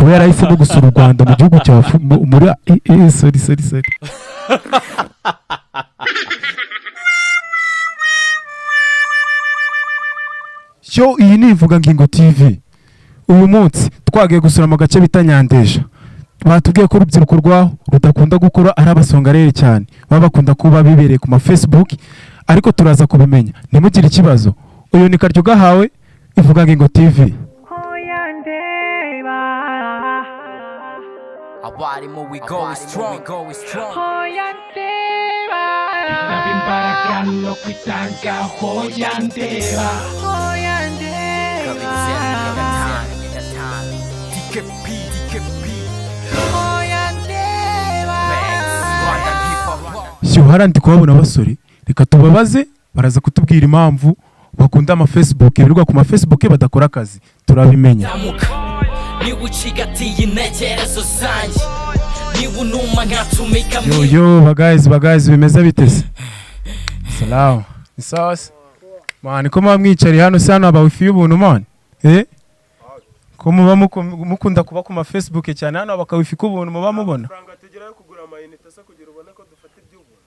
Kuba yarahisemo gusura u Rwanda mu gihugu cya muri sorry, sorry, sorry. Yo, iyi ni Ivuga Ngingo TV. Uyu munsi twagiye gusura mu gace bita Nyandeja. Batubwiye ko urubyiruko rwaho rudakunda gukora, ari abasongarere cyane, baba bakunda kuba bibereye ku ma Facebook, ariko turaza kubimenya, ntimugire ikibazo. Uyu ni Karyo gahawe Ivuga Ngingo TV. Abarimu, we go strong, we go strong. Bisaba imbaraga no kwitanga, hoya ndeba. 2005, TKP, TKP. Max, Rwandan hip hop. Yo, hariya ndi kuhabona abasore, reka tubabaze, baraza kutubwira impamvu bakunda ama Facebook, birirwa ku ma Facebook badakora akazi, turabimenya. Tamuka niba ucigatiye intekerezo zanjye, niba unuma nkatumika. Yo yo, bagayizi, bagayizi, bimeze bite se? Salamu, ni sawa se man? Ko muba mwicariye hano se, hano haba wifi y'ubuntu man? Ko muba mukunda kuba ku ma Facebook cyane, hano haba wifi k'ubuntu muba mubona? Amafaranga tugerayo kugura amayinite se kugira ubone ko dufata iby'ubuntu?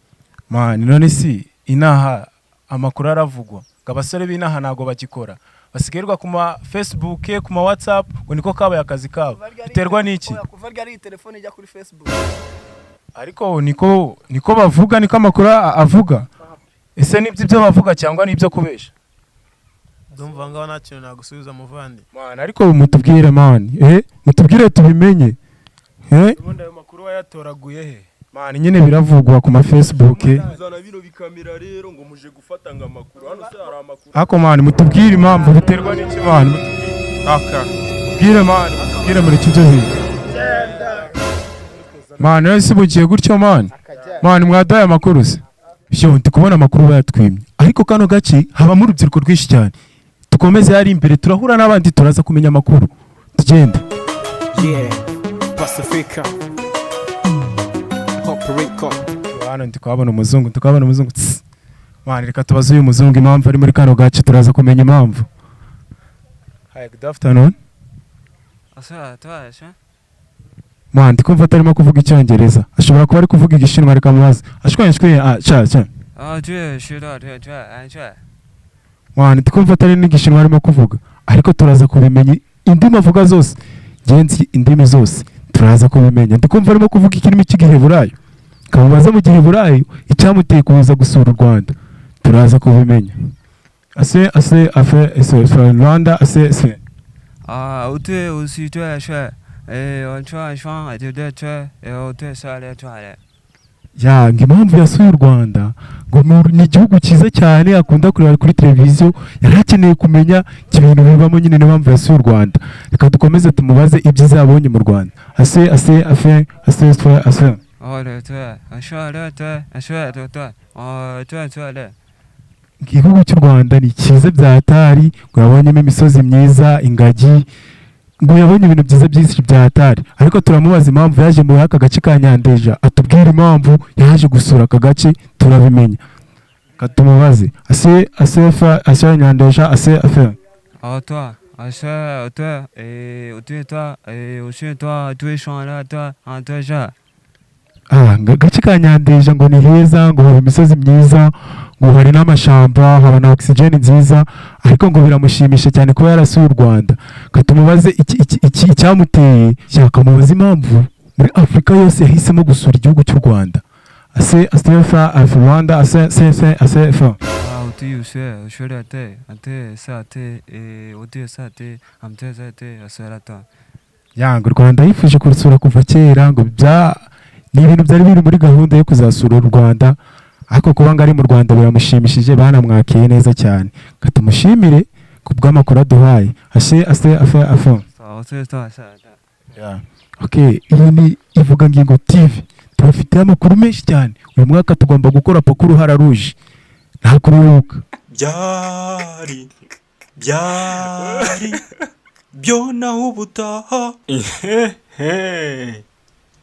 Man, none si inaha amakuru aravugwa ngo abasore b'inaha ntago bagikora, basigarirwa ku ma Facebook, ku ma WhatsApp, ngo niko kabaye akazi kabo? Biterwa n'iki? Kuva ryari iyi telefone ijya kuri Facebook? Ariko niko bavuga, niko amakuru avuga. Ese nibyo ibyo bavuga cyangwa nibyo kubesha? Ndumva ngaho nta kintu nagusubiza, muvandi. Man, ariko mutubwire man, mutubwire tubimenye. Ubundi ayo makuru wayatoraguye he? Man, nyine biravugwa ku ma Facebook. Kuzana bino bikamera rero ngo muje gufata ngo amakuru, hano se hari amakuru? Ariko man, mutubwire impamvu, biterwa n'iki man? Mutubwire. Aka. Mutubwire man, mutubwire muri ibyo bintu man. Rero si bugiye gutyo man, man mwaduhaye amakuru se? Yo, ndi kubona amakuru bayatwimye, ariko kano gace habamo urubyiruko rwinshi cyane. Dukomeze hari imbere, turahura n'abandi, turaza kumenya amakuru, tugende. Yeah, Pacifica. Hope Record. Hano ndi kuhabona umuzungu, ndi kuhabona umuzungu. Tss. Man, reka tubaze uyu muzungu impamvu ari muri kano gace, turaza kumenya impamvu. Hi, good afternoon. Man, ndi kumva atarimo kuvuga Icyongereza, ashobora kuba ari kuvuga Igishinwa. Reka mubaze. Ashwanye shwe, ah, cha cha. 啊，对，是的，对对，哎对。 Man, ndi kumva atari n'Igishinwa arimo kuvuga, ariko turaza kubimenya. Indimi avuga zose, ngenzi indimi zose turaza kubimenya. Ndi kumva arimo kuvuga ikirimi cy'Igiheburayo. Kamubaza mu Giheburayo icyamuteye kuza gusura u Rwanda, turaza kubimenya. Ase ase afe ese ese Rwanda ase ese. 啊，对，我是对是，哎，我穿双，对对对，哎，我对上来穿的。 Ya, ngo impamvu yasuye u Rwanda ngo ni igihugu cyiza cyane akunda kureba kuri televiziyo, yari akeneye kumenya ibintu bibamo nyine, niyo mpamvu yasuye u Rwanda. Reka dukomeze tumubaze ibyiza yabonye mu Rwanda. Ase ase afe ase ase ase. 哦，对对，说对对，说对对，哦，对对对。 Igihugu cy'u Rwanda ni cyiza bya hatari, ngo yabonyemo imisozi myiza, ingagi, ngo yabonye ibintu byiza byinshi bya hatari. Ariko turamubaza impamvu yaje muri aka gace ka Nyandeja, atubwire impamvu yaje gusura aka gace, turabimenya. Reka tumubaze. Ase ase fa ase Nyandeja ase afe. 哦，对，啊是，对，哎，对对，哎，我是对对上了对，啊对是。 Ah, ngo agace ka Nyandeja ngo ni heza, ngo haba imisozi myiza, ngo hari n'amashamba, haba na oxygen nziza, ariko ngo biramushimisha cyane kuba yarasuye u Rwanda. Katumubaze iki icyamuteye, yakamubaza impamvu muri Afurika yose yahisemo gusura igihugu cy'u Rwanda. Ase ase fa afe Rwanda ase se se ase fa. 啊，我对，是，说的对，啊对，是啊对，哎，我对是对，俺们对对对，说了对。 Ya, ngo u Rwanda yifuje kurusura kuva kera, ngo bya ni ibintu byari biri muri gahunda yo kuzasura u Rwanda, ariko kuba ngo ari mu Rwanda biramushimishije, banamwakiye neza cyane. Reka tumushimire ku bw'amakuru aduhaye. Ase ase afe afe. 哦，对对是对。 Okay, iyi ni Ivuga Ngingo TV, tubafitiye amakuru menshi cyane. Uyu mwaka tugomba gukora paka uruhara ruje, nta kuruhuka. Byari byari byo naho ubutaha.